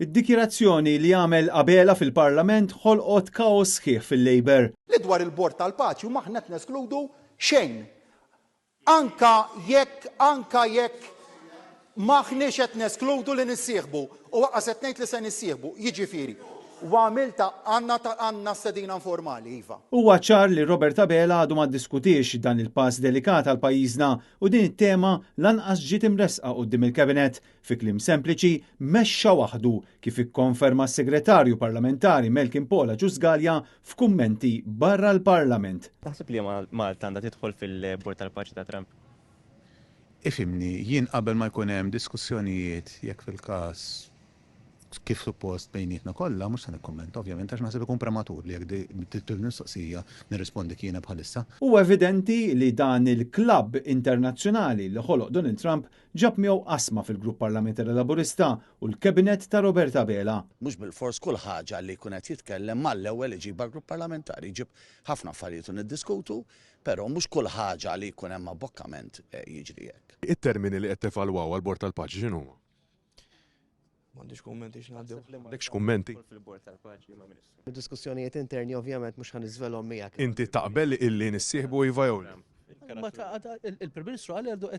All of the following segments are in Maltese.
Id-dikjarazzjoni li għamel Abela fil-Parlament ħolqot kaos sħiħ fil-Labour. Li dwar il-Bord tal-Paċi u m'aħna qed neskludu xejn. Anka jekk, anka jekk m'aħniex qed neskludu li nissieħbu u anqas qed ngħid li se nissieħbu, jiġifieri, u għamiltha, għandna għandna stedina informali, iva. Huwa ċar li Robert Abela għadu ma ddiskutiex dan il-pass delikat għal pajjiżna u din it-tema lanqas ġiet imressqa quddiem il-Cabinet. Fi kliem sempliċi, mexxa waħdu, kif ikkonferma s-Segretarju Parlamentari Melkin Paul Agius Galea f'kummenti barra l-Parlament. Taħseb li Malta għandha tidħol fil-Bord tal-Paċi ta' Trump? Ifhimni, jien qabel ma jkun hemm diskussjonijiet jekk fil-każ kif suppost bejnietna kollha, mhux se nikkummenta ovvjament għax naħseb ikun prematur li jekk il-mistoqsija nirrispondik jiena bħalissa. Huwa evidenti li dan il-klabb internazzjonali li ħoloq Donald Trump ġab miegħu qasma fil-Grupp Parlamentari Laburista u l-Cabinet ta' Robert Abela. Mhux bilfors kull ħaġa li jkun qed jitkellem mal-ewwel iġibha l-Grupp Parlamentari, jġib ħafna affarijiet u niddiskutu, però mhux kull ħaġa li jkun hemm abbokkament jiġri hekk. It-termini li qed tevalwaw għall-Bord tal-Paċi x'inhuma? M'għandix kummenti x'ngħaddu. M'għandekx kummenti? Diskussjonijiet interni ovvjament mhux ħa niżvelhom miegħek. Inti taqbel illi nissieħbu iva jew le? Il-Prim Ministru qal li għadu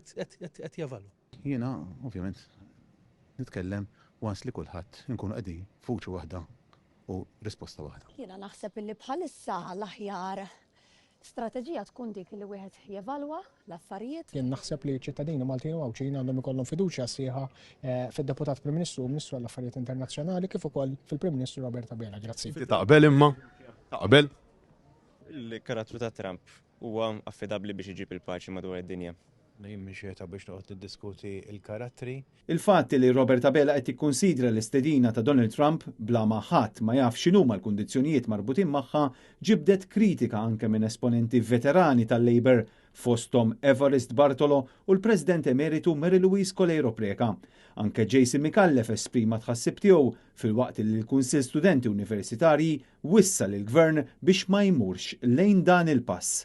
qed jevalwa. Jiena ovvjament nitkellem once li kulħadd inkunu qegħdin f'vuċi waħda u risposta waħda. Jiena naħseb illi bħalissa l-aħjar Strateġija tkun dik li wieħed jevalwa l-affarijiet. Jien naħseb li ċ-ċittadini Maltin u Għawdxin għandhom ikollhom fiduċja sħiħa fid-Deputat Prim Ministru u Ministru għall-Affarijiet Internazzjonali kif ukoll fil-Prim Ministru Robert Abela. Grazzi. Inti taqbel imma? Taqbel? Il-karattru ta' Trump huwa affidabbli biex iġib il-paċi madwar id-dinja? Jien mhix qiegħed biex noqgħod niddiskuti l-karattri. Il-fatt li Robert Abela qed jikkunsidra l-istedina ta' Donald Trump bla ma ħadd ma jaf x'inhuma l-kundizzjonijiet marbutin magħha ġibdet kritika anke minn esponenti veterani tal-Labour fosthom Evarist Bartolo u l-President Emeritu Mary Louise Coleiro Preca. Anke Jason Micallef esprima tħassib tiegħu filwaqt li l-Kunsill Studenti Universitarji wissa lill-Gvern biex ma jmurx lejn dan il-pass.